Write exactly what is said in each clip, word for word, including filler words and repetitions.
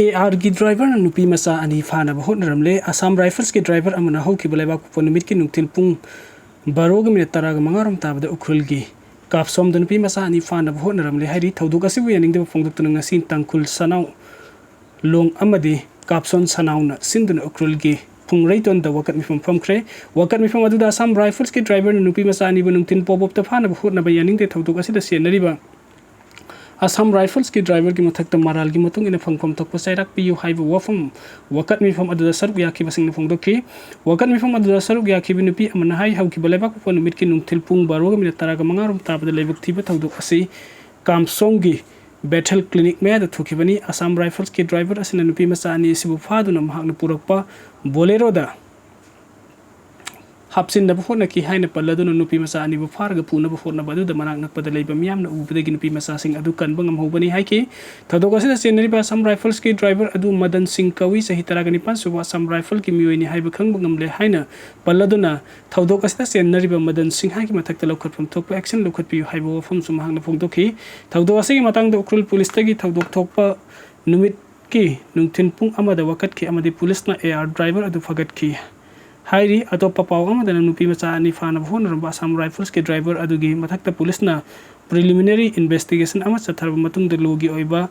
ꯑꯦ ꯑꯥꯔꯒꯤ ꯗ꯭ꯔꯥꯏꯚꯔꯅ ꯅꯨꯄꯤ ꯃꯆꯥ ꯑꯅꯤ ꯐꯥꯅꯕ ꯍꯣꯠꯅꯔꯝꯂꯦ꯫ ꯑꯁꯥꯝ ꯔꯥꯏꯐꯜꯁꯀꯤ ꯗ꯭ꯔꯥꯏꯚꯔ ꯑꯃꯅ ꯍꯧꯈꯤꯕ ꯂꯩꯕꯥꯛꯄꯣꯛꯄ ꯅꯨꯃꯤꯠꯀꯤ ꯅꯨꯡꯊꯤꯜ ꯄꯨꯡ ꯕꯥꯔꯣꯒ ꯃꯤꯅꯤꯠ ꯇꯔꯥꯒ ꯃꯉꯥꯔꯣꯝ ꯇꯥꯕꯗ ꯎꯈ꯭ꯔꯨꯜꯒꯤ ꯀꯥꯞꯁꯣꯝꯗ ꯅꯨꯄꯤ ꯃꯆꯥ ꯑꯅꯤ ꯐꯥꯅꯕ ꯍꯣꯠꯅꯔꯝꯂꯦ ꯍꯥꯏꯔꯤ꯫ ꯊꯧꯗꯣꯛ ꯑꯁꯤꯕꯨ ꯌꯥꯅꯤꯡꯗꯕ ꯐꯣꯡꯗꯣꯛꯇꯨꯅ ꯉꯁꯤ ꯇꯥꯡꯈꯨꯜ ꯁꯅꯥꯎ ꯂꯣꯡ ꯑꯃꯗꯤ ꯀꯥꯞꯁꯣꯟ ꯁꯅꯥꯎꯅ ꯁꯤꯟꯗꯨꯅ ꯎꯈ꯭ꯔꯨꯜꯒꯤ ꯐꯨꯡꯔꯩꯇꯣꯟꯗ ꯋꯥꯀꯠ ꯃꯤꯐꯝ ꯐꯝꯈ꯭ꯔꯦ꯫ ꯋꯥꯀꯠ ꯃꯤꯐꯝ ꯑꯗꯨꯗ ꯑꯁꯥꯝ ꯔꯥꯏꯐꯜꯁꯀꯤ ꯗ꯭ꯔꯥꯏꯚꯔꯅ ꯅꯨꯄꯤ ꯃꯆꯥ ꯑꯅꯤꯕꯨ ꯅꯨꯡꯊꯤꯜ ꯄꯣꯞ ꯑꯞꯇ ꯐꯥꯅꯕ ꯍꯣꯠꯅꯕ ꯌꯥꯅꯤꯡꯗꯦ꯫ ꯊꯧꯗꯣꯛ ꯑꯁꯤꯗ ꯆꯦꯟꯅꯔꯤꯕ ꯑꯁꯥꯝ ꯔꯥꯏꯐꯜꯁꯀꯤ ꯗ꯭ꯔꯥꯏꯚꯔꯒꯤ ꯃꯊꯛꯇ ꯃꯔꯥꯜꯒꯤ ꯃꯇꯨꯡ ꯏꯟꯅ ꯐꯪꯐꯝ ꯊꯣꯛꯄ ꯆꯩꯔꯥꯛ ꯄꯤꯌꯨ ꯍꯥꯏꯕ ꯋꯥꯐꯝ ꯋꯥꯀꯠ ꯃꯤꯐꯝ ꯑꯗꯨꯗ ꯁꯔꯨꯛ ꯌꯥꯈꯤꯕꯁꯤꯡꯅ ꯐꯣꯡꯗꯣꯛꯈꯤ꯫ ꯋꯥꯀꯠ ꯃꯤꯐꯝ ꯑꯗꯨꯗ ꯁꯔꯨꯛ ꯌꯥꯈꯤꯕ ꯅꯨꯄꯤ ꯑꯃꯅ ꯍꯥꯏ, ꯍꯧꯈꯤꯕ ꯂꯩꯕꯥꯛꯄꯣꯛꯄ ꯅꯨꯃꯤꯠꯀꯤ ꯅꯨꯡꯊꯤꯜ ꯄꯨꯡ ꯕꯥꯔꯣꯒ ꯃꯤꯅꯤꯠ ꯇꯔꯥꯒ ꯃꯉꯥꯔꯣꯝ ꯇꯥꯕꯗ ꯂꯥꯏꯕꯛ ꯊꯤꯕ ꯊꯧꯗꯣꯛ ꯑꯁꯤ ꯀꯥꯝꯁꯣꯡꯒꯤ ꯕꯦꯊꯦꯜ ꯀ꯭ꯂꯤꯅꯤꯛ ꯃꯌꯥꯗ ꯊꯣꯛꯈꯤꯕꯅꯤ꯫ ꯑꯁꯥꯝ ꯔꯥꯏꯐꯜꯁꯀꯤ ꯗ꯭ꯔꯥꯏꯚꯔ ꯑꯁꯤꯅ ꯅꯨꯄꯤ ꯃꯆꯥ ꯑꯅꯤ ꯑꯁꯤꯕꯨ ꯐꯥꯗꯨꯅ ꯃꯍꯥꯛꯅ ꯄꯨꯔꯛꯄ ꯕꯣꯂꯦꯔꯣꯗ ꯍꯥꯞꯆꯤꯟꯅꯕ ꯍꯣꯠꯅꯈꯤ ꯍꯥꯏꯅ ꯄꯜꯂꯗꯨꯅ ꯅꯨꯄꯤ ꯃꯆꯥ ꯑꯅꯤꯕꯨ ꯐꯥꯔꯒ ꯄꯨꯅꯕ ꯍꯣꯠꯅꯕ ꯑꯗꯨꯗ ꯃꯅꯥꯛ ꯅꯛꯄꯗ ꯂꯩꯕ ꯃꯤꯌꯥꯝꯅ ꯎꯕꯗꯒꯤ ꯅꯨꯄꯤ ꯃꯆꯥꯁꯤꯡ ꯑꯗꯨ ꯀꯟꯕ ꯉꯝꯍꯧꯕꯅꯤ ꯍꯥꯏꯈꯤ꯫ ꯊꯧꯗꯣꯛ ꯑꯁꯤꯗ ꯆꯦꯟꯅꯔꯤꯕ ꯑꯁꯥꯝ ꯔꯥꯏꯐꯜꯁꯀꯤ ꯗ꯭ꯔꯥꯏꯚꯔ ꯑꯗꯨ ꯃꯗꯟ ꯁꯤꯡ ꯀꯧꯏ, ꯆꯍꯤ ꯇꯔꯥꯒ ꯅꯤꯄꯥꯟ ꯁꯨꯕ ꯑꯁꯥꯝ ꯔꯥꯏꯐꯜꯒꯤ ꯃꯤꯑꯣꯏꯅꯤ ꯍꯥꯏꯕ ꯈꯪꯕ ꯉꯝꯂꯦ ꯍꯥꯏꯅ ꯄꯜꯂꯗꯨꯅ ꯊꯧꯗꯣꯛ ꯑꯁꯤꯗ ꯆꯦꯟꯅꯔꯤꯕ ꯃꯗꯟ ꯁꯤꯡꯍꯒꯤ ꯃꯊꯛꯇ ꯂꯧꯈꯠꯐꯝ ꯊꯣꯛꯄ action ꯂꯧꯈꯠꯄꯤꯌꯨ ꯍꯥꯏꯕ ꯋꯥꯐꯝꯁꯨ ꯃꯍꯥꯛꯅ ꯐꯣꯡꯗꯣꯛꯈꯤ꯫ ꯊꯧꯗꯣꯛ ꯑꯁꯤꯒꯤ ꯃꯇꯥꯡꯗ ꯎꯈ꯭ꯔꯨꯜ ꯄꯨꯂꯤꯁꯇꯒꯤ ꯊꯧꯗꯣꯛ ꯊꯣꯛꯄ ꯅꯨꯃꯤꯠꯀꯤ ꯅꯨꯡꯊꯤꯜ ꯄꯨꯡ ꯑꯃꯗ ꯋꯥꯀꯠꯈꯤ ꯑꯃꯗꯤ ꯄꯨꯂꯤꯁꯅ ꯑꯦ ꯑꯥꯔ ꯗ꯭ꯔꯥꯏꯚꯔ ꯑꯗꯨ ꯐꯒꯠꯈꯤ ꯍꯥꯏꯔꯤ꯫ ꯑꯇꯣꯞꯄ ꯄꯥꯎ ꯑꯃꯗꯅ ꯅꯨꯄꯤ ꯃꯆꯥ ꯑꯅꯤ ꯐꯥꯅꯕ ꯍꯣꯠꯅꯔꯝꯕ ꯑꯁꯥꯝ ꯔꯥꯏꯐꯜꯁꯀꯤ ꯗ꯭ꯔꯥꯏꯚꯔ ꯑꯗꯨꯒꯤ ꯃꯊꯛꯇ ꯄꯨꯂꯤꯁꯅ preliminary investigation ꯑꯃ ꯆꯠꯊꯔꯕ ꯃꯇꯨꯡꯗ ꯂꯣꯒꯤ ꯑꯣꯏꯕ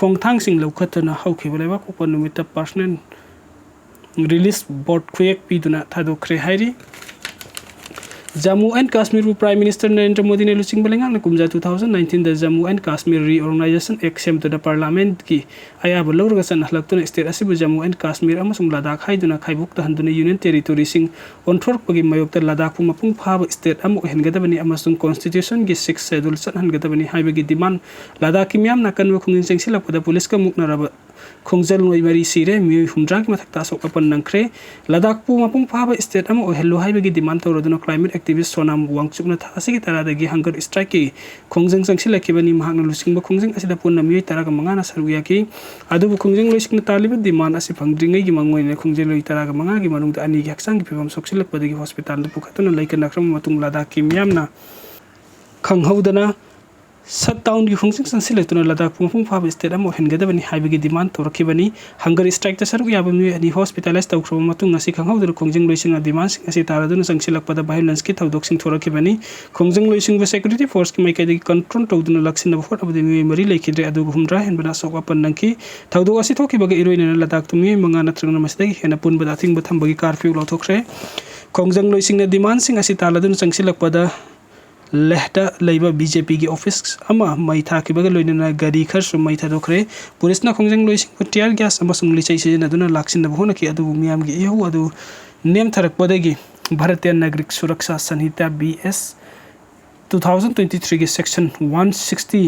ꯈꯣꯡꯊꯥꯡꯁꯤꯡ ꯂꯧꯈꯠꯇꯨꯅ ꯍꯧꯈꯤꯕ ꯂꯩꯕꯥꯛꯄꯣꯛꯄ ꯅꯨꯃꯤꯠꯇ personal release board ꯈꯨꯌꯦꯛ ꯄꯤꯗꯨꯅ ꯊꯥꯗꯣꯛꯈ꯭ꯔꯦ ꯍꯥꯏꯔꯤ꯫ ꯖꯝꯃꯨ ꯑꯦꯟ ꯀꯥꯁꯃꯤꯔꯕꯨ Prime Minister ꯅꯔꯦꯟꯗ꯭ꯔ ꯃꯣꯗꯤꯅ ꯂꯨꯆꯤꯡꯕ ꯂꯩꯉꯥꯛꯅ ꯀꯨꯝꯖꯥ two thousand nineteenꯗ Jammu and Kashmir Reorganisation Act ꯁꯦꯝꯗꯨꯅ parliamentꯀꯤ ꯑꯌꯥꯕ ꯂꯧꯔꯒ ꯆꯠꯅꯍꯜꯂꯛꯇꯨꯅ state ꯑꯁꯤꯕꯨ ꯖꯝꯃꯨ ꯑꯦꯟ ꯀꯥꯁꯃꯤꯔ ꯑꯃꯁꯨꯡ ꯂꯗꯥꯈ ꯍꯥꯏꯗꯨꯅ ꯈꯥꯏꯕꯣꯛ ꯇꯥꯍꯟꯗꯨꯅ union territoryꯁꯤꯡ ꯑꯣꯟꯊꯣꯔꯛꯄꯒꯤ ꯃꯥꯌꯣꯛꯇ ꯂꯗꯥꯈꯄꯨ ꯃꯄꯨꯡ ꯐꯥꯕ state ꯑꯃ ꯑꯣꯏꯍꯟꯒꯗꯕꯅꯤ ꯑꯃꯁꯨꯡ constitutionꯒꯤ sixth schedule ꯆꯠꯍꯟꯒꯗꯕꯅꯤ ꯍꯥꯏꯕꯒꯤ demand ꯂꯗꯥꯈꯀꯤ ꯃꯤꯌꯥꯝꯅ ꯑꯀꯟꯕ ꯈꯣꯡꯖꯪ ꯆꯪꯁꯤꯜꯂꯛꯄꯗ ꯄꯨꯂꯤꯁꯀ ꯃꯨꯛꯅꯔꯕ ꯈꯣꯡꯖꯪꯂꯣꯏ ꯃꯔꯤ ꯁꯤꯔꯦ, ꯃꯤꯑꯣꯏ ꯍꯨꯝꯗ꯭ꯔꯥꯒꯤ ꯃꯊꯛꯇ ꯑꯁꯣꯛ ꯑꯄꯟ ꯅꯪꯈ꯭ꯔꯦ꯫ ꯂꯗꯥꯈꯄꯨ ꯃꯄꯨꯡ ꯐꯥꯕ state ꯑꯃ ꯑꯣꯏꯍꯜꯂꯨ ꯍꯥꯏꯕꯒꯤ demand ꯇꯧꯔꯗꯨꯅ climate activist ꯁꯣꯅꯥꯝ ꯋꯥꯡꯆꯨꯞꯅ ꯊꯥ ꯑꯁꯤꯒꯤ ꯇꯔꯥꯗꯒꯤ hunger strikeꯀꯤ ꯈꯣꯡꯖꯪ ꯆꯪꯁꯤꯜꯂꯛꯈꯤꯕꯅꯤ꯫ ꯃꯍꯥꯛꯅ ꯂꯨꯆꯤꯡꯕ ꯈꯣꯡꯖꯪ ꯑꯁꯤꯗ ꯄꯨꯟꯅ ꯃꯤꯑꯣꯏ ꯇꯔꯥꯒ ꯃꯉꯥꯅ ꯁꯔꯨꯛ ꯌꯥꯈꯤ꯫ ꯑꯗꯨꯕꯨ ꯈꯣꯡꯖꯪꯂꯣꯏꯁꯤꯡꯅ ꯇꯥꯜꯂꯤꯕ demand ꯑꯁꯤ ꯐꯪꯗ꯭ꯔꯤꯉꯩꯒꯤ ꯃꯥꯡꯑꯣꯏꯅꯅ ꯈꯣꯡꯖꯪꯂꯣꯏ ꯇꯔꯥꯒ ꯃꯉꯥꯒꯤ ꯃꯅꯨꯡꯗ ꯑꯅꯤꯒꯤ ꯍꯛꯆꯥꯡꯒꯤ ꯐꯤꯕꯝ ꯁꯣꯛꯆꯤꯜꯂꯛꯄꯗꯒꯤ hospitalꯗ ꯄꯨꯈꯠꯇꯨꯅ ꯂꯩꯀꯠꯅꯈ꯭ꯔꯕ ꯃꯇꯨꯡ ꯂꯗꯥꯈꯀꯤ ꯃꯤꯌꯥꯝꯅ ꯈꯪꯍꯧꯗꯅ ꯁꯠ ꯗꯥꯎꯟꯒꯤ ꯈꯣꯡꯖꯪ ꯆꯪꯁꯤꯜꯂꯛꯇꯨꯅ ꯂꯗꯥꯛꯄꯨ ꯃꯄꯨꯡ ꯐꯥꯕ ꯁ꯭ꯇꯦꯠ ꯑꯃ ꯑꯣꯏꯍꯟꯒꯗꯕꯅꯤ ꯍꯥꯏꯕꯒꯤ ꯗꯤꯃꯥꯟ ꯇꯧꯔꯛꯈꯤꯕꯅꯤ꯫ ꯍꯪꯒꯔ ꯁ꯭ꯇ꯭ꯔꯥꯏꯛꯇ ꯁꯔꯨꯛ ꯌꯥꯕ ꯃꯤꯑꯣꯏ ꯑꯅꯤ ꯍꯣꯁꯄꯤꯇꯥꯂꯥꯏꯁ ꯇꯧꯈ꯭ꯔꯕ ꯃꯇꯨꯡ, ꯉꯁꯤ ꯈꯪꯍꯧꯗꯅ ꯈꯣꯡꯖꯪ ꯂꯣꯏꯁꯤꯡꯅ ꯗꯤꯃꯥꯟꯁꯤꯡ ꯑꯁꯤ ꯇꯥꯔꯗꯨꯅ ꯆꯪꯁꯤꯜꯂꯛꯄꯗ ꯚꯥꯏꯑꯣꯂꯦꯟꯁꯀꯤ ꯊꯧꯗꯣꯛꯁꯤꯡ ꯊꯣꯔꯛꯈꯤꯕꯅꯤ꯫ ꯈꯣꯡꯖꯪ ꯂꯣꯏꯁꯤꯡꯕꯨ ꯁꯦꯀ꯭ꯌꯨꯔꯤꯇꯤ ꯐꯣꯔꯁꯀꯤ ꯃꯥꯏꯀꯩꯗꯒꯤ ꯀꯟꯇ꯭ꯔꯣꯜ ꯇꯧꯗꯨꯅ ꯂꯥꯛꯁꯤꯟꯅꯕ ꯍꯣꯠꯅꯕꯗ ꯃꯤꯑꯣꯏ ꯃꯔꯤ ꯂꯩꯈꯤꯗ꯭ꯔꯦ, ꯑꯗꯨꯒ ꯍꯨꯝꯗ꯭ꯔꯥ ꯍꯦꯟꯕꯅ ꯑꯁꯣꯛ ꯑꯄꯟ ꯅꯪꯈꯤ꯫ ꯊꯧꯗꯣꯛ ꯑꯁꯤ ꯊꯣꯛꯈꯤꯕꯒ ꯏꯔꯣꯏꯅꯅ ꯂꯗꯥꯛꯇ ꯃꯤꯑꯣꯏ ꯃꯉꯥ ꯅꯠꯇ꯭ꯔꯒꯅ ꯃꯁꯤꯗꯒꯤ ꯍꯦꯟꯅ ꯄꯨꯟꯕꯗ ꯑꯊꯤꯡꯕ ꯊꯝꯕꯒꯤ ꯀꯥꯔꯐ꯭ꯌꯨ ꯂꯧꯊꯣꯛꯈ꯭ꯔꯦ꯫ ꯈꯣꯡꯖꯪ ꯂꯣꯏꯁꯤꯡꯅ ꯗꯤꯃꯥꯟꯁꯤꯡ ꯑꯁꯤ ꯇꯥꯜꯂꯗꯨꯅ ꯆꯪꯁꯤꯜꯂꯛꯄꯗ ꯂꯦꯍꯗ ꯂꯩꯕ ꯕꯤ ꯖꯦ ꯄꯤꯒꯤ ꯑꯣꯐꯤꯁ ꯑꯃ ꯃꯩ ꯊꯥꯈꯤꯕꯒ ꯂꯣꯏꯅꯅ ꯒꯥꯔꯤ ꯈꯔꯁꯨ ꯃꯩ ꯊꯥꯗꯣꯛꯈ꯭ꯔꯦ꯫ ꯄꯨꯂꯤꯁꯅ ꯈꯣꯡꯖꯪ ꯂꯣꯏꯁꯤꯡꯕꯨ ꯇꯤꯌꯥꯔ ꯒ꯭ꯌꯥꯁ ꯑꯃꯁꯨꯡ ꯂꯤꯆꯩ ꯁꯤꯖꯤꯟꯅꯗꯨꯅ ꯂꯥꯛꯁꯤꯟꯅꯕ ꯍꯣꯠꯅꯈꯤ, ꯑꯗꯨꯕꯨ ꯃꯤꯌꯥꯝꯒꯤ ꯏꯍꯧ ꯑꯗꯨ ꯅꯦꯝꯊꯔꯛꯄꯗꯒꯤ ꯚꯥꯔꯇꯤꯌꯥ ꯅꯥꯒꯔꯤꯛ ꯁꯨꯔꯛꯁꯥ ꯁꯟꯍꯤꯇꯥ ꯕꯤ ꯑꯦꯁ ꯇꯨ ꯊꯥꯎꯖꯟ ꯇ꯭ꯋꯦꯟꯇꯤ ꯊ꯭ꯔꯤꯒꯤ ꯁꯦꯛꯁꯟ ꯋꯥꯟ ꯁꯤꯛꯁꯇꯤ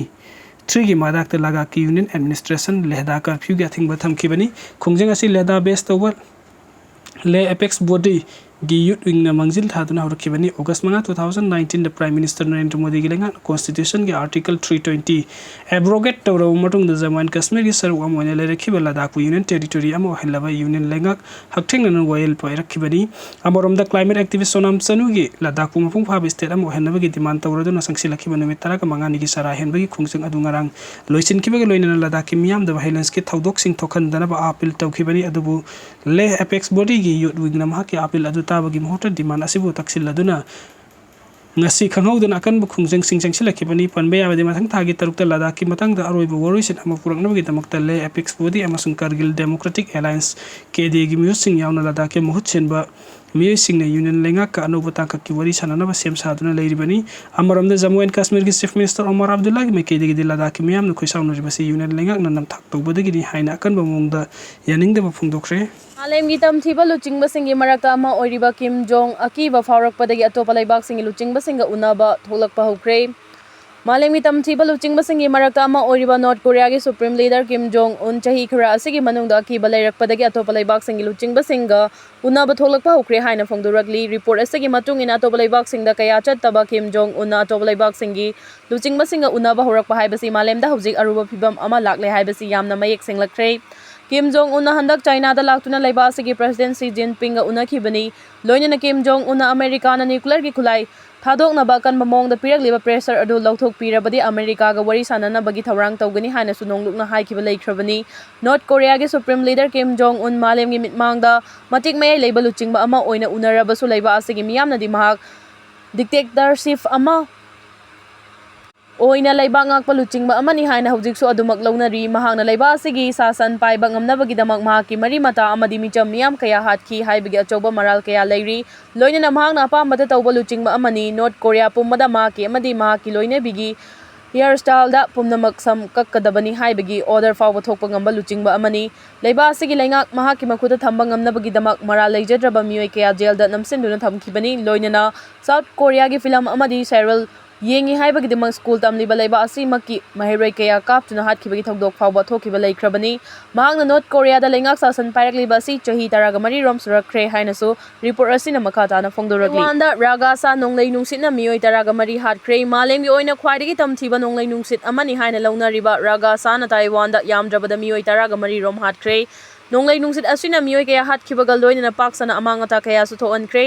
ꯊ꯭ꯔꯤꯒꯤ ꯃꯥꯌꯣꯛꯇ ꯂꯗꯥꯛꯀꯤ ꯌꯨꯅꯤꯌꯟ ꯑꯦꯗꯃꯤꯅꯤꯁꯇ꯭ꯔꯦꯁꯟ ꯂꯦꯍꯗꯥ ꯀꯔꯐ꯭ꯌꯨꯒꯤ ꯑꯊꯤꯡꯕ ꯊꯝꯈꯤꯕꯅꯤ꯫ ꯈꯣꯡꯖꯪ ꯑꯁꯤ ꯂꯦꯍꯗꯥ ꯕꯦꯁ ꯇꯧꯕ ꯂꯦ ꯑꯦꯄꯦꯛꯁ ꯕꯣꯗꯤꯒꯤ ꯌꯨꯠ ꯋꯤꯡꯅ ꯃꯥꯡꯖꯤꯜ ꯊꯥꯗꯨꯅ ꯍꯧꯔꯛꯈꯤꯕꯅꯤ꯫ ꯑꯣꯒꯁ ꯃꯉꯥ, ꯇꯨ ꯊꯥꯎꯖꯟ ꯅꯥꯏꯟꯇꯤꯟꯗ ꯄ꯭ꯔꯥꯏꯝ ꯃꯤꯅꯤꯁꯇꯔ ꯅꯔꯦꯟꯗ꯭ꯔ ꯃꯣꯗꯤꯒꯤ ꯂꯩꯉꯥꯛꯅ ꯀꯣꯟꯁꯇꯤꯇ꯭ꯌꯨꯁꯟꯒꯤ ꯑꯥꯔꯇꯤꯀꯜ ꯊ꯭ꯔꯤ ꯇ꯭ꯋꯦꯟꯇꯤ ꯑꯦꯕ꯭ꯔꯣꯒꯦꯠ ꯇꯧꯔꯕ ꯃꯇꯨꯡꯗ ꯖꯝꯃꯨ ꯑꯦꯟ ꯀꯥꯁꯃꯤꯔꯒꯤ ꯁꯔꯨꯛ ꯑꯃ ꯑꯣꯏꯅ ꯂꯩꯔꯛꯈꯤꯕ ꯂꯗꯥꯛꯄꯨ ꯌꯨꯅꯤꯌꯟ ꯇꯦꯔꯤꯇꯣꯔꯤ ꯑꯃ ꯑꯣꯏꯍꯜꯂꯕ ꯌꯨꯅꯤꯌꯟ ꯂꯩꯉꯥꯛ ꯍꯛꯊꯦꯡꯅꯅ ꯋꯥꯌꯦꯜ ꯄꯥꯏꯔꯛꯈꯤꯕꯅꯤ꯫ ꯑꯃꯔꯣꯝꯗ, ꯀ꯭ꯂꯥꯏꯃꯦꯠ ꯑꯦꯛꯇꯤꯚꯤꯁ ꯁꯣꯅꯥꯝ ꯆꯅꯨꯒꯤ ꯂꯗꯥꯛꯄꯨ ꯃꯄꯨꯡ ꯐꯥꯕ ꯁ꯭ꯇꯦꯠ ꯑꯃ ꯑꯣꯏꯍꯟꯅꯕꯒꯤ ꯗꯤꯃꯥꯟ ꯇꯧꯔꯗꯨꯅ ꯆꯪꯁꯤꯜꯂꯛꯈꯤꯕ ꯅꯨꯃꯤꯠ ꯇꯔꯥꯒ ꯃꯉꯥꯅꯤꯒꯤ ꯆꯔꯥ ꯍꯦꯟꯕꯒꯤ ꯈꯣꯡꯖꯪ ꯑꯗꯨ ꯉꯔꯥꯡ ꯂꯣꯏꯁꯤꯟꯈꯤꯕꯒ ꯂꯣꯏꯅꯅ ꯂꯗꯥꯛꯀꯤ ꯃꯤꯌꯥꯝꯗ ꯚꯥꯏꯑꯣꯂꯦꯟꯁꯀꯤ ꯊꯧꯗꯣꯛꯁꯤꯡ ꯊꯣꯛꯍꯟꯗꯅꯕ ꯑꯥꯄꯤꯜ ꯇꯧꯈꯤꯕꯅꯤ꯫ ꯑꯗꯨꯕꯨ ꯂꯦ ꯑꯦꯄꯦꯛꯁ ꯕꯣꯗꯤꯒꯤ ꯌꯨꯠ ꯋꯤꯡꯅ ꯃꯍꯥꯛꯀꯤ ꯑꯥꯄꯤꯜ ꯑꯗꯨ ꯇꯥꯕꯒꯤ ꯃꯍꯨꯠꯇ ꯗꯤꯃꯥꯟ ꯑꯁꯤꯕꯨ ꯇꯛꯁꯤꯜꯂꯗꯨꯅ ꯉꯁꯤ ꯈꯪꯍꯧꯗꯅ ꯑꯀꯟꯕ ꯈꯣꯡꯖꯪꯁꯤꯡ ꯆꯪꯁꯤꯜꯂꯛꯈꯤꯕꯅꯤ꯫ ꯄꯟꯕ ꯌꯥꯕꯗꯤ, ꯃꯊꯪ ꯊꯥꯒꯤ ꯇꯔꯨꯛꯇ ꯂꯗꯥꯛꯀꯤ ꯃꯇꯥꯡꯗ ꯑꯔꯣꯏꯕ ꯋꯥꯔꯣꯏꯁꯤꯟ ꯑꯃ ꯄꯨꯔꯛꯅꯕꯒꯤꯗꯃꯛꯇ ꯂꯦ ꯑꯦꯄꯦꯛꯁ ꯕꯣꯗꯤ ꯑꯃꯁꯨꯡ ꯀꯥꯔꯒꯤꯜ ꯗꯦꯃꯣꯀ꯭ꯔꯦꯇꯤꯛ ꯑꯦꯂꯥꯌꯟꯁ, ꯀꯦ ꯗꯤ ꯑꯦꯒꯤ ꯃꯤꯍꯨꯠꯁꯤꯡ ꯌꯥꯎꯅ ꯂꯗꯥꯛꯀꯤ ꯃꯍꯨꯠ ꯁꯤꯟꯕ ꯃꯤꯑꯣꯏꯁꯤꯡꯅ ꯌꯨꯅꯤꯌꯟ ꯂꯩꯉꯥꯛꯀ ꯑꯅꯧꯕ ꯇꯥꯡꯀꯛꯀꯤ ꯋꯥꯔꯤ ꯁꯥꯅꯅꯕ ꯁꯦꯝ ꯁꯥꯗꯨꯅ ꯂꯩꯔꯤꯕꯅꯤ꯫ ꯑꯃꯔꯣꯝꯗ, ꯖꯝꯃꯨ ꯑꯦꯟ ꯀꯥꯁꯃꯤꯔꯒꯤ ꯆꯤꯐ ꯃꯤꯅꯤꯁꯇꯔ ꯑꯣꯃꯔ ꯑꯕꯗꯨꯜꯂꯥꯒꯤ ꯃꯥꯏꯀꯩꯗꯒꯤꯗꯤ ꯂꯗꯥꯛꯀꯤ ꯃꯤꯌꯥꯝꯅ ꯈꯣꯏꯁꯥꯎꯅꯔꯤꯕꯁꯤ ꯌꯨꯅꯤꯌꯟ ꯂꯩꯉꯥꯛꯅ ꯅꯝꯊꯥꯛ ꯇꯧꯕꯗꯒꯤꯅꯤ ꯍꯥꯏꯅ ꯑꯀꯟꯕ ꯃꯑꯣꯡꯗ ꯌꯥꯅꯤꯡꯗꯕ ꯐꯣꯡꯗꯣꯛꯈ꯭ꯔꯦ꯫ ꯃꯥꯂꯦꯝꯒꯤ ꯇꯝꯊꯤꯕ ꯂꯨꯆꯤꯡꯕꯁꯤꯡꯒꯤ ꯃꯔꯛꯇ ꯑꯃ ꯑꯣꯏꯔꯤꯕ ꯀꯤꯝ ꯖꯣꯡ ꯑꯀꯤꯕ ꯐꯥꯎꯔꯛꯄꯗꯒꯤ ꯑꯇꯣꯞꯄ ꯂꯩꯕꯥꯛꯁꯤꯡꯒꯤ ꯂꯨꯆꯤꯡꯕꯁꯤꯡꯒ ꯎꯅꯕ ꯊꯣꯛꯂꯛꯄ ꯍꯧꯈ꯭ꯔꯦ꯫ ꯃꯥꯂꯦꯝꯒꯤ ꯇꯝꯊꯤꯕ ꯂꯨꯆꯤꯡꯕꯁꯤꯡꯒꯤ ꯃꯔꯛꯇ ꯑꯃ ꯑꯣꯏꯔꯤꯕ ꯅꯣꯔꯠ ꯀꯣꯔꯤꯌꯥꯒꯤ ꯁꯨꯄ꯭ꯔꯤꯝ ꯂꯤꯗꯔ ꯀꯤꯝ ꯖꯣꯡ ꯎꯟ ꯆꯍꯤ ꯈꯔ ꯑꯁꯤꯒꯤ ꯃꯅꯨꯡꯗ ꯑꯀꯤꯕ ꯂꯩꯔꯛꯄꯗꯒꯤ ꯑꯇꯣꯞꯄ ꯂꯩꯕꯥꯛꯁꯤꯡꯒꯤ ꯂꯨꯆꯤꯡꯕꯁꯤꯡꯒ ꯎꯅꯕ ꯊꯣꯛꯂꯛꯄ ꯍꯧꯈ꯭ꯔꯦ ꯍꯥꯏꯅ ꯐꯣꯡꯗꯣꯔꯛꯂꯤ꯫ ꯔꯤꯄꯣꯔꯠ ꯑꯁꯤꯒꯤ ꯃꯇꯨꯡ ꯏꯟꯅ, ꯑꯇꯣꯞꯄ ꯂꯩꯕꯥꯛꯁꯤꯡꯗ ꯀꯌꯥ ꯆꯠꯇꯕ ꯀꯤꯝ ꯖꯣꯡ ꯎꯟꯅ ꯑꯇꯣꯞꯄ ꯂꯩꯕꯥꯛꯁꯤꯡꯒꯤ ꯂꯨꯆꯤꯡꯕꯁꯤꯡꯒ ꯎꯅꯕ ꯍꯧꯔꯛꯄ ꯍꯥꯏꯕꯁꯤ ꯃꯥꯂꯦꯝꯗ ꯍꯧꯖꯤꯛ ꯑꯔꯨꯕ ꯐꯤꯕꯝ ꯑꯃ ꯂꯥꯛꯂꯦ ꯍꯥꯏꯕꯁꯤ ꯌꯥꯝꯅ ꯃꯌꯦꯛ ꯁꯦꯡꯂꯛꯈ꯭ꯔꯦ꯫ ꯀꯤꯝ ꯖꯣꯡ ꯎꯟꯅ ꯍꯟꯗꯛ ꯆꯥꯏꯅꯥꯗ ꯂꯥꯛꯇꯨꯅ ꯂꯩꯕꯥꯛ ꯑꯁꯤꯒꯤ ꯄ꯭ꯔꯁꯤꯗꯦꯟ ꯁꯤ ꯖꯤꯟꯄꯤꯡꯒ ꯎꯅꯈꯤꯕꯅꯤ꯫ ꯂꯣꯏꯅꯅ ꯀꯤꯝ ꯖꯣꯡ ꯎꯟꯅ ꯑꯃꯦꯔꯤꯀꯥꯅ ꯅ꯭ꯌꯨꯀ꯭ꯂꯤꯌꯔꯒꯤ ꯈꯨꯠꯂꯥꯏ ꯊꯥꯗꯣꯛꯅꯕ ꯑꯀꯟꯕ ꯃꯑꯣꯡꯗ ꯄꯤꯔꯛꯂꯤꯕ pressure ꯑꯗꯨ ꯂꯧꯊꯣꯛꯄꯤꯔꯕꯗꯤ ꯑꯃꯦꯔꯤꯀꯥꯒ ꯋꯥꯔꯤ ꯁꯥꯟꯅꯅꯕꯒꯤ ꯊꯧꯔꯥꯡ ꯇꯧꯒꯅꯤ ꯍꯥꯏꯅꯁꯨ ꯅꯣꯡꯂꯨꯛꯅ ꯍꯥꯏꯈꯤꯕ ꯂꯩꯈ꯭ꯔꯕꯅꯤ꯫ ꯅꯣꯔꯠ ꯀꯣꯔꯤꯌꯥꯒꯤ Supreme Leader Kim Jong Un ꯃꯥꯂꯦꯝꯒꯤ ꯃꯤꯠꯃꯥꯡꯗ ꯃꯇꯤꯛ ꯃꯌꯥꯏ ꯂꯩꯕ ꯂꯨꯆꯤꯡꯕ ꯑꯃ ꯑꯣꯏꯅ ꯎꯅꯔꯕꯁꯨ ꯂꯩꯕꯥꯛ ꯑꯁꯤꯒꯤ ꯃꯤꯌꯥꯝꯅꯗꯤ ꯃꯍꯥꯛ dictatorship ꯑꯃ ꯑꯣꯏꯅ ꯂꯩꯕꯥꯛ ꯉꯥꯛꯄ ꯂꯨꯆꯤꯡꯕ ꯑꯃꯅꯤ ꯍꯥꯏꯅ ꯍꯧꯖꯤꯛꯁꯨ ꯑꯗꯨꯃꯛ ꯂꯧꯅꯔꯤ꯫ ꯃꯍꯥꯛꯅ ꯂꯩꯕꯥꯛ ꯑꯁꯤꯒꯤ ꯁꯥꯁꯟ ꯄꯥꯏꯕ ꯉꯝꯅꯕꯒꯤꯗꯃꯛ ꯃꯍꯥꯛꯀꯤ ꯃꯔꯤ ꯃꯇꯥ ꯑꯃꯗꯤ ꯃꯤꯆꯝ ꯃꯤꯌꯥꯝ ꯀꯌꯥ ꯍꯥꯠꯈꯤ ꯍꯥꯏꯕꯒꯤ ꯑꯆꯧꯕ ꯃꯔꯥꯜ ꯀꯌꯥ ꯂꯩꯔꯤ꯫ ꯂꯣꯏꯅꯅ ꯃꯍꯥꯛꯅ ꯑꯄꯥꯝꯕꯇ ꯇꯧꯕ ꯂꯨꯆꯤꯡꯕ ꯑꯃꯅꯤ꯫ ꯅꯣꯔꯠ ꯀꯣꯔꯤꯌꯥ ꯄꯨꯝꯕꯗ ꯃꯍꯥꯛꯀꯤ ꯑꯃꯗꯤ ꯃꯍꯥꯛꯀꯤ ꯂꯣꯏꯅꯕꯤꯒꯤ hair styleꯗ ꯄꯨꯝꯅꯃꯛ ꯁꯝ ꯀꯛꯀꯗꯕꯅꯤ ꯍꯥꯏꯕꯒꯤ order ꯐꯥꯎꯕ ꯊꯣꯛꯄ ꯉꯝꯕ ꯂꯨꯆꯤꯡꯕ ꯑꯃꯅꯤ꯫ ꯂꯩꯕꯥꯛ ꯑꯁꯤꯒꯤ ꯂꯩꯉꯥꯛ ꯃꯍꯥꯛꯀꯤ ꯃꯈꯨꯠꯇ ꯊꯝꯕ ꯉꯝꯅꯕꯒꯤꯗꯃꯛ ꯃꯔꯥꯜ ꯂꯩꯖꯗ꯭ꯔꯕ ꯃꯤꯑꯣꯏ ꯀꯌꯥ jailꯗ ꯅꯝꯁꯤꯟꯗꯨꯅ ꯊꯝꯈꯤꯕꯅꯤ꯫ ꯂꯣꯏꯅꯅ South Koreaꯒꯤ film ꯑꯃꯗꯤ serial ꯌꯦꯡꯉꯤ ꯍꯥꯏꯕꯒꯤꯗꯃꯛ school ꯇꯝꯂꯤꯕ ꯂꯩꯕꯥꯛ ꯑꯁꯤꯃꯛꯀꯤ ꯃꯍꯩꯔꯣꯏ ꯀꯌꯥ ꯀꯥꯞꯇꯨꯅ ꯍꯥꯠꯈꯤꯕꯒꯤ ꯊꯧꯗꯣꯛ ꯐꯥꯎꯕ ꯊꯣꯛꯈꯤꯕ ꯂꯩꯈ꯭ꯔꯕꯅꯤ꯫ ꯃꯍꯥꯛꯅ ꯅꯣꯔꯠ ꯀꯣꯔꯤꯌꯥꯗ ꯂꯩꯉꯥꯛ ꯁꯥꯁꯟ ꯄꯥꯏꯔꯛꯂꯤꯕ ꯑꯁꯤ ꯆꯍꯤ ꯇꯔꯥꯒ ꯃꯔꯤ ꯔꯣꯝ ꯁꯨꯔꯛꯈ꯭ꯔꯦ ꯍꯥꯏꯅꯁꯨ report ꯑꯁꯤꯅ ꯃꯈꯥ ꯇꯥꯅ ꯐꯣꯡꯗꯣꯔꯛꯂꯤ꯫ ꯇꯥꯏꯋꯥꯟꯗ ꯔꯥꯒꯥꯁꯥ ꯅꯣꯡꯂꯩ ꯅꯨꯡꯁꯤꯠꯅ ꯃꯤꯑꯣꯏ ꯇꯔꯥꯒ ꯃꯔꯤ ꯍꯥꯠꯈ꯭ꯔꯦ꯫ ꯃꯥꯂꯦꯝꯒꯤ ꯑꯣꯏꯅ ꯈ꯭ꯋꯥꯏꯗꯒꯤ ꯇꯝꯊꯤꯕ ꯅꯣꯡꯂꯩ ꯅꯨꯡꯁꯤꯠ ꯑꯃꯅꯤ ꯍꯥꯏꯅ ꯂꯧꯅꯔꯤꯕ ꯔꯥꯒꯥꯁꯥꯅ ꯇꯥꯏꯋꯥꯟꯗ ꯌꯥꯝꯗ꯭ꯔꯕꯗ ꯃꯤꯑꯣꯏ ꯇꯔꯥꯒ ꯃꯔꯤ ꯔꯣꯝ ꯍꯥꯠꯈ꯭ꯔꯦ꯫ ꯅꯣꯡꯂꯩ ꯅꯨꯡꯁꯤꯠ ꯑꯁꯤꯅ ꯃꯤꯑꯣꯏ ꯀꯌꯥ ꯍꯥꯠꯈꯤꯕꯒ ꯂꯣꯏꯅꯅ ꯄꯥꯛ ꯁꯟꯅ ꯑꯃꯥꯡ ꯑꯇꯥ ꯀꯌꯥꯁꯨ ꯊꯣꯛꯍꯟꯈ꯭ꯔꯦ꯫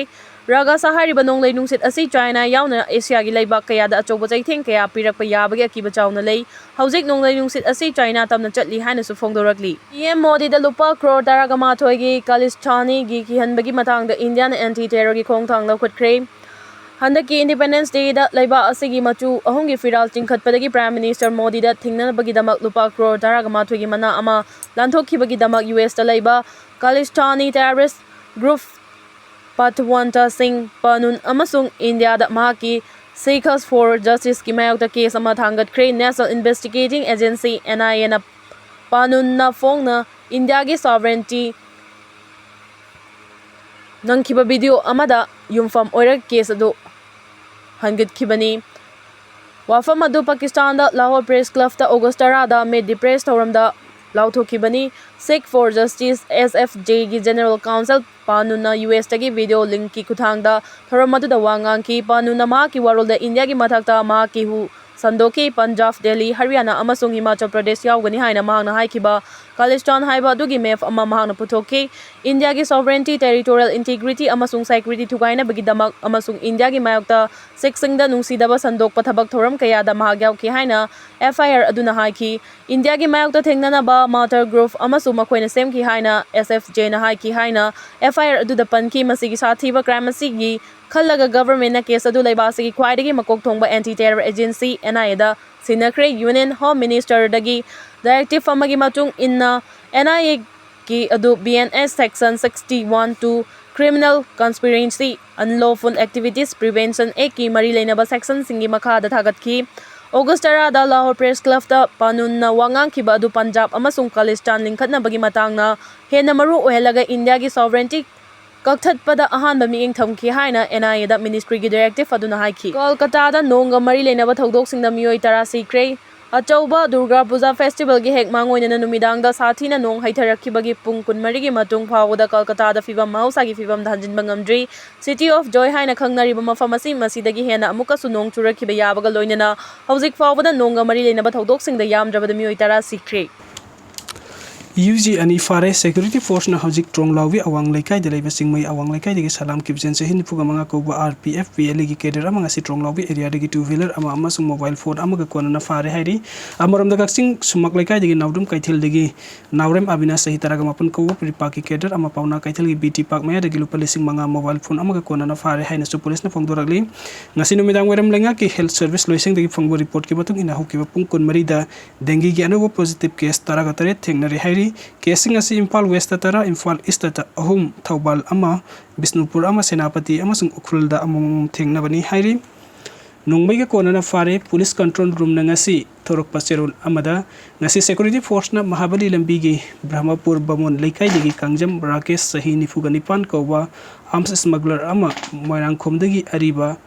ꯔꯥꯒꯥꯁꯥ ꯍꯥꯏꯔꯤꯕ ꯅꯣꯡꯂꯩ ꯅꯨꯡꯁꯤꯠ ꯑꯁꯤ ꯆꯥꯏꯅꯥ ꯌꯥꯎꯅ ꯑꯦꯁꯤꯌꯥꯒꯤ ꯂꯩꯕꯥꯛ ꯀꯌꯥꯗ ꯑꯆꯧꯕ ꯆꯩꯊꯦꯡ ꯀꯌꯥ ꯄꯤꯔꯛꯄ ꯌꯥꯕꯒꯤ ꯑꯀꯤꯕ ꯆꯥꯎꯅ ꯂꯩ꯫ ꯍꯧꯖꯤꯛ ꯅꯣꯡꯂꯩ ꯅꯨꯡꯁꯤꯠ ꯑꯁꯤ ꯆꯥꯏꯅꯥ ꯇꯝꯅ ꯆꯠꯂꯤ ꯍꯥꯏꯅꯁꯨ ꯐꯣꯡꯗꯣꯔꯛꯂꯤ꯫ ꯄꯤ ꯑꯦꯝ ꯃꯣꯗꯤꯗ ꯂꯨꯄꯥ ꯀ꯭ꯔꯣꯔ ꯇꯔꯥꯒ ꯃꯥꯊꯣꯏꯒꯤ ꯈꯥꯂꯤꯁꯇꯥꯅꯤꯒꯤ ꯀꯤꯍꯟꯕꯒꯤ ꯃꯇꯥꯡꯗ ꯏꯟꯗꯤꯌꯥꯅ anti terrorꯒꯤ ꯈꯣꯡꯊꯥꯡ ꯂꯧꯈꯠꯈ꯭ꯔꯦ꯫ ꯍꯟꯗꯛꯀꯤ Independence Dayꯗ ꯂꯩꯕꯥꯛ ꯑꯁꯤꯒꯤ ꯃꯆꯨ ꯑꯍꯨꯝꯒꯤ ꯐꯤꯔꯥꯜ ꯆꯤꯡꯈꯠꯄꯗꯒꯤ Prime Minister ꯃꯣꯗꯤꯗ ꯊꯤꯡꯅꯅꯕꯒꯤꯗꯃꯛ ꯂꯨꯄꯥ ꯀ꯭ꯔꯣꯔ ꯇꯔꯥꯒ ꯃꯥꯊꯣꯏꯒꯤ ꯃꯅꯥ ꯑꯃ ꯂꯥꯟꯊꯣꯛꯈꯤꯕꯒꯤꯗꯃꯛ ꯌꯨ ꯑꯦꯁꯇ ꯂꯩꯕ ꯈꯥꯂꯤꯁꯇꯥꯅꯤ terrorist group ꯄꯥꯊꯋꯟꯇ ꯁꯤꯡ ꯄꯥꯅꯨꯟ ꯑꯃꯁꯨꯡ ꯏꯟꯗꯤꯌꯥꯗ ꯃꯍꯥꯛꯀꯤ Sheikhs for Justiceꯀꯤ ꯃꯥꯌꯣꯛꯇ case ꯑꯃ ꯊꯥꯡꯒꯠꯈ꯭ꯔꯦ꯫ National Investigating Agency, NIAꯅ ꯄꯥꯅꯨꯟꯅ ꯐꯣꯡꯅ ꯏꯟꯗꯤꯌꯥꯒꯤ sovereignty ꯅꯪꯈꯤꯕ video ꯑꯃꯗ ꯌꯨꯝꯐꯝ ꯑꯣꯏꯔꯒ case ꯑꯗꯨ ꯍꯟꯒꯠꯈꯤꯕꯅꯤ꯫ ꯋꯥꯐꯝ ꯑꯗꯨ ꯄꯥꯀꯤꯁꯇꯥꯟꯗ ꯂꯥꯍꯣꯔ Press Clubꯇ August ꯇꯔꯥꯗ Meet the Press ꯊꯧꯔꯝꯗ ꯂꯥꯎꯊꯣꯛꯈꯤꯕꯅꯤ꯫ Sheikh for Justice, SFJꯒꯤ General Counsel ꯄꯥꯅꯨꯟꯅ ꯌꯨ ꯑꯦꯁꯇꯒꯤ video linkꯀꯤ ꯈꯨꯠꯊꯥꯡꯗ ꯊꯧꯔꯝ ꯑꯗꯨꯗ ꯋꯥ ꯉꯥꯡꯈꯤ꯫ ꯄꯥꯅꯨꯟꯅ ꯃꯍꯥꯛꯀꯤ ꯋꯥꯔꯣꯜꯗ ꯏꯟꯗꯤꯌꯥꯒꯤ ꯃꯊꯛꯇ ꯃꯍꯥꯛꯀꯤ ꯍꯨ ꯁꯟꯗꯣꯛꯈꯤ꯫ ꯄꯟꯖꯥꯕ, ꯗꯦꯜꯂꯤ, ꯍꯔꯤꯌꯥꯅꯥ ꯑꯃꯁꯨꯡ ꯍꯤꯃꯥꯆꯜ ꯄ꯭ꯔꯗꯦꯁ ꯌꯥꯎꯒꯅꯤ ꯍꯥꯏꯅ ꯃꯍꯥꯛꯅ ꯍꯥꯏꯈꯤꯕ ꯈꯥꯂꯤꯁꯇꯥꯟ ꯍꯥꯏꯕ ꯑꯗꯨꯒꯤ ꯃꯦꯞ ꯑꯃ ꯃꯍꯥꯛꯅ ꯄꯨꯊꯣꯛꯈꯤ꯫ ꯏꯟꯗꯤꯌꯥꯒꯤ sovereignty, territorial integrity ꯑꯃꯁꯨꯡ security ꯊꯨꯒꯥꯏꯅꯕꯒꯤꯗꯃꯛ ꯑꯃꯁꯨꯡ ꯏꯟꯗꯤꯌꯥꯒꯤ ꯃꯥꯌꯣꯛꯇ ꯁꯤꯈꯁꯤꯡꯗ ꯅꯨꯡꯁꯤꯗꯕ ꯁꯟꯗꯣꯛꯄ ꯊꯕꯛ ꯊꯧꯔꯝ ꯀꯌꯥꯗ ꯃꯍꯥꯛ ꯌꯥꯎꯈꯤ ꯍꯥꯏꯅ F I R ꯑꯗꯨꯅ ꯍꯥꯏꯈꯤ꯫ ꯏꯟꯗꯤꯌꯥꯒꯤ ꯃꯥꯌꯣꯛꯇ ꯊꯦꯡꯅꯅꯕ Martyr Group ꯑꯃꯁꯨ ꯃꯈꯣꯏꯅ ꯁꯦꯝꯈꯤ ꯍꯥꯏꯅ S F J ꯅ ꯍꯥꯏꯈꯤ ꯍꯥꯏꯅ F I R ꯑꯗꯨꯗ ꯄꯟꯈꯤ꯫ ꯃꯁꯤꯒꯤ ꯁꯥꯊꯤꯕ crime ꯑꯁꯤꯒꯤ ꯈꯜꯂꯒ government ꯅ case ꯑꯗꯨ ꯂꯩꯕꯥꯛ ꯑꯁꯤꯒꯤ ꯈ꯭ꯋꯥꯏꯗꯒꯤ ꯃꯀꯣꯛ ꯊꯣꯡꯕ anti terror agency N I A the ꯁꯤꯟꯅꯈ꯭ꯔꯦ꯫ Union Home Minister ꯗꯒꯤ directive ꯑꯃꯒꯤ ꯃꯇꯨꯡ ꯏꯟꯅ N I A ꯒꯤ ꯑꯗꯨ B N S section sixty one two criminal conspiracy unlawful activities prevention act ꯀꯤ ꯃꯔꯤ ꯂꯩꯅꯕ section ꯁꯤꯡꯒꯤ ꯃꯈꯥꯗ ꯊꯥꯒꯠꯈꯤ꯫ August ꯇꯔꯥꯗ Lahore Press Club ꯇ ꯄꯥꯅꯨꯟꯅ ꯋꯥ ꯉꯥꯡꯈꯤꯕ ꯑꯗꯨ ꯄꯟꯖꯥꯕ ꯑꯃꯁꯨꯡ ꯈꯥꯂꯤꯁꯇꯥꯟ ꯂꯤꯡꯈꯠꯅꯕꯒꯤ ꯃꯇꯥꯡꯅ ꯍꯦꯟꯅ ꯃꯔꯨ ꯑꯣꯏꯍꯜꯂꯒ ꯏꯟꯗꯤꯌꯥꯒꯤ sovereignty ꯀꯛꯊꯠꯄꯗ ꯑꯍꯥꯟꯕ ꯃꯤꯠꯌꯦꯡ ꯊꯝꯈꯤ ꯍꯥꯏꯅ N I A the ministry ꯒꯤ directive ꯑꯗꯨꯅ ꯍꯥꯏꯈꯤ꯫ ꯀꯜꯀꯇꯥꯗ ꯅꯣꯡꯒ ꯃꯔꯤ ꯂꯩꯅꯕ ꯊꯧꯗꯣꯛꯁꯤꯡꯗ ꯃꯤꯑꯣꯏ ꯇꯔꯥ ꯁꯤꯈ꯭ꯔꯦ꯫ ꯑꯆꯧꯕ ꯗꯨꯔꯒꯥ ꯄꯨꯖꯥ festival ꯒꯤ ꯍꯦꯛ ꯃꯥꯡꯑꯣꯏꯅꯅ ꯅꯨꯃꯤꯗꯥꯡꯗ ꯁꯥꯊꯤꯅ ꯅꯣꯡ ꯍꯩꯊꯔꯛꯈꯤꯕꯒꯤ ꯄꯨꯡ ꯀꯨꯟꯃꯔꯤꯒꯤ ꯃꯇꯨꯡ ꯐꯥꯎꯕꯗ ꯀꯜꯀꯇꯥꯗ ꯐꯤꯚꯝ ꯃꯍꯧꯁꯥꯒꯤ ꯐꯤꯚꯝꯗ ꯍꯟꯖꯤꯟꯕ ꯉꯝꯗ꯭ꯔꯤ꯫ City of Joy ꯍꯥꯏꯅ ꯈꯪꯅꯔꯤꯕ ꯃꯐꯝ ꯑꯁꯤ ꯃꯁꯤꯗꯒꯤ ꯍꯦꯟꯅ ꯑꯃꯨꯛꯀꯁꯨ ꯅꯣꯡ ꯆꯨꯔꯛꯈꯤꯕ ꯌꯥꯕꯒ ꯂꯣꯏꯅꯅ ꯍꯧꯖꯤꯛ ꯐꯥꯎꯕꯗ ꯅꯣꯡꯒ ꯃꯔꯤ ꯂꯩꯅꯕ ꯊꯧꯗꯣꯛꯁꯤꯡꯗ ꯌꯥꯝꯗ꯭ꯔꯕꯗ ꯃꯤꯑꯣꯏ ꯇꯔꯥ ꯁꯤꯈ꯭ꯔꯦ꯫ ꯌꯨ ꯖꯤ ꯑꯅꯤ ꯐꯥꯔꯦ꯫ Security force ꯅ ꯍꯧꯖꯤꯛ ꯇ꯭ꯔꯣꯡꯂꯥꯎꯕꯤ ꯑꯋꯥꯡ ꯂꯩꯀꯥꯏꯗ ꯂꯩꯕ ꯆꯤꯡꯃꯩ ꯑꯋꯥꯡ ꯂꯩꯀꯥꯏꯗꯒꯤ ꯁꯂꯥꯝ ꯀꯤꯞꯖꯦꯟ ꯆꯍꯤ ꯅꯤꯐꯨꯒ ꯃꯉꯥ ꯀꯧꯕ R P F P L A ꯒꯤ cadre ꯑꯃ ꯉꯁꯤ ꯇ꯭ꯔꯣꯡꯂꯥꯎꯕꯤ area ꯗꯒꯤ two wheeler ꯑꯃ ꯑꯃꯁꯨꯡ mobile phone ꯑꯃꯒ ꯀꯣꯟꯅꯅ ꯐꯥꯔꯦ ꯍꯥꯏꯔꯤ꯫ ꯑꯃꯔꯣꯝꯗ ꯀꯛꯆꯤꯡ ꯁꯨꯃꯥꯛ ꯂꯩꯀꯥꯏꯗꯒꯤ ꯅꯥꯎꯔꯦꯝ ꯀꯩꯊꯦꯜꯗꯒꯤ ꯅꯥꯎꯔꯦꯝ ꯑꯕꯤꯅꯥꯁ ꯆꯍꯤ ꯇꯔꯥꯒ ꯃꯥꯄꯟ ꯀꯧꯕ ꯄꯤꯔꯤꯄꯥꯛꯀꯤ cadre ꯑꯃ ꯄꯥꯎꯅꯥ ꯀꯩꯊꯦꯜꯒꯤ B T Park ꯃꯌꯥꯗꯒꯤ ꯂꯨꯄꯥ ꯂꯤꯁꯤꯡ ꯃꯉꯥ mobile phone ꯑꯃꯒ ꯀꯣꯟꯅꯅ ꯐꯥꯔꯦ ꯍꯥꯏꯅꯁꯨ police ꯅ ꯐꯣꯡꯗꯣꯔꯛꯂꯤ꯫ ꯉꯁꯤ ꯅꯨꯃꯤꯗꯥꯡ ꯋꯥꯏꯔꯝ ꯂꯩꯉꯥꯛꯀꯤ health service ꯂꯣꯏꯁꯪꯗꯒꯤ ꯐꯪꯕ report ꯀꯤ ꯃꯇꯨꯡ ꯏꯟꯅ ꯍꯧꯈꯤꯕ ꯄꯨꯡ ꯀꯨꯟꯃꯔꯤꯗ dengue ꯒꯤ ꯑꯅꯧꯕ positive case ꯇꯔꯥꯒ ꯇꯔꯦꯠ ꯊꯦꯡꯅꯔꯦ ꯍꯥꯏꯔꯤ꯫ Case ꯁꯤꯡ ꯑꯁꯤ ꯏꯝꯐꯥꯜ West ꯇ ꯇꯔꯥ, ꯏꯝꯐꯥꯜ East ꯇ ꯑꯍꯨꯝ, ꯊꯧꯕꯥꯜ ꯑꯃ, ꯕꯤꯁꯅꯨꯄꯨꯔ ꯑꯃ, ꯁꯦꯅꯥꯄꯇꯤ ꯑꯃꯁꯨꯡ ꯎꯈ꯭ꯔꯨꯜꯗ ꯑꯃꯃꯝ ꯊꯦꯡꯅꯕꯅꯤ ꯍꯥꯏꯔꯤ꯫ ꯅꯣꯡꯃꯩꯒ ꯀꯣꯟꯅꯅ ꯐꯥꯔꯦ꯫ Police control room ꯅ ꯉꯁꯤ ꯊꯣꯔꯛꯄ ꯆꯦꯔꯣꯜ ꯑꯃꯗ, ꯉꯁꯤ security force ꯅ ꯃꯍꯥꯕꯂꯤ ꯂꯝꯕꯤꯒꯤ ꯕ꯭ꯔꯍꯃꯄꯨꯔ ꯕꯥꯃꯣꯟ ꯂꯩꯀꯥꯏꯗꯒꯤ ꯀꯥꯡꯖꯝ ꯔꯥꯀꯦꯁ ꯆꯍꯤ ꯅꯤꯐꯨꯒ ꯅꯤꯄꯥꯟ ꯀꯧꯕ arms smuggler ꯑꯃ ꯃꯣꯏꯔꯥꯡꯈꯣꯝꯗꯒꯤ ꯑꯔꯤꯕ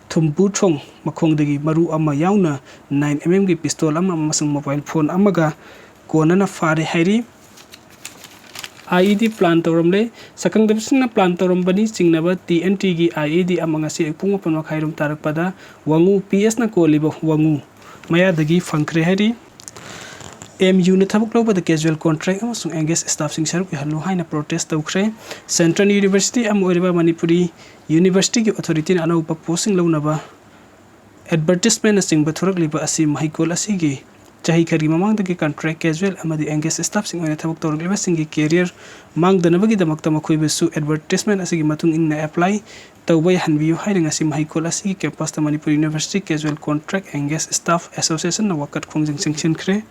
ꯊꯨꯝꯄꯨ ꯊꯣꯡ ꯃꯈꯣꯡꯗꯒꯤ ꯃꯔꯨ ꯑꯃ ꯌꯥꯎꯅ nine M M ꯒꯤ pistol ꯑꯃ ꯑꯃꯁꯨꯡ mobile phone ꯑꯃꯒ ꯀꯣꯟꯅꯅ ꯐꯥꯔꯦ ꯍꯥꯏꯔꯤ꯫ ꯑꯥꯏ ꯏ ꯗꯤ ꯄ꯭ꯂꯥꯟ ꯇꯧꯔꯝꯂꯦ꯫ ꯁꯛꯈꯪꯗꯕꯁꯤꯡꯅ ꯄ꯭ꯂꯥꯟ ꯇꯧꯔꯝꯕꯅꯤ ꯆꯤꯡꯅꯕ ꯇꯤ ꯑꯦꯟ ꯇꯤꯒꯤ ꯑꯥꯏ ꯏ ꯗꯤ ꯑꯃ ꯉꯁꯤ ꯑꯌꯨꯛ ꯄꯨꯡ ꯃꯥꯄꯟ ꯃꯈꯥꯏꯔꯣꯝ ꯇꯥꯔꯛꯄꯗ ꯋꯥꯉꯨ ꯄꯤ ꯑꯦꯁꯅ ꯀꯣꯜꯂꯤꯕ ꯋꯥꯉꯨ ꯃꯌꯥꯗꯒꯤ ꯐꯪꯈ꯭ꯔꯦ ꯍꯥꯏꯔꯤ꯫ ꯑꯦꯝ ꯌꯨꯅ ꯊꯕꯛ ꯂꯧꯕꯗ casual contract ꯑꯃꯁꯨꯡ engage staffꯁꯤꯡ ꯁꯔꯨꯛ ꯌꯥꯍꯜꯂꯨ ꯍꯥꯏꯅ protest ꯇꯧꯈ꯭ꯔꯦ꯫ Central University ꯑꯃ ꯑꯣꯏꯔꯤꯕ ꯃꯅꯤꯄꯨꯔꯤ Universityꯒꯤ authorityꯅ ꯑꯅꯧꯕ postꯁꯤꯡ ꯂꯧꯅꯕ advertisementꯅꯆꯤꯡꯕ ꯊꯣꯔꯛꯂꯤꯕ ꯑꯁꯤ ꯃꯍꯩꯀꯣꯜ ꯑꯁꯤꯒꯤ ꯆꯍꯤ ꯈꯔꯒꯤ ꯃꯃꯥꯡꯗꯒꯤ contract, casual ꯑꯃꯗꯤ engage staffꯁꯤꯡ ꯑꯣꯏꯅ ꯊꯕꯛ ꯇꯧꯔꯛꯂꯤꯕꯁꯤꯡꯒꯤ career ꯃꯥꯡꯗꯅꯕꯒꯤꯗꯃꯛꯇ ꯃꯈꯣꯏꯕꯨꯁꯨ advertisement ꯑꯁꯤꯒꯤ ꯃꯇꯨꯡ ꯏꯟꯅ apply ꯇꯧꯕ ꯌꯥꯍꯟꯕꯤꯌꯨ ꯍꯥꯏꯅ ꯉꯁꯤ ꯃꯍꯩꯀꯣꯜ ꯑꯁꯤꯒꯤ campusꯇ Manipur University Casual Contract Engaged Staff Associationꯅ ꯋꯥꯀꯠ ꯈꯣꯡꯖꯪ ꯆꯪꯁꯤꯟꯈ꯭ꯔꯦ꯫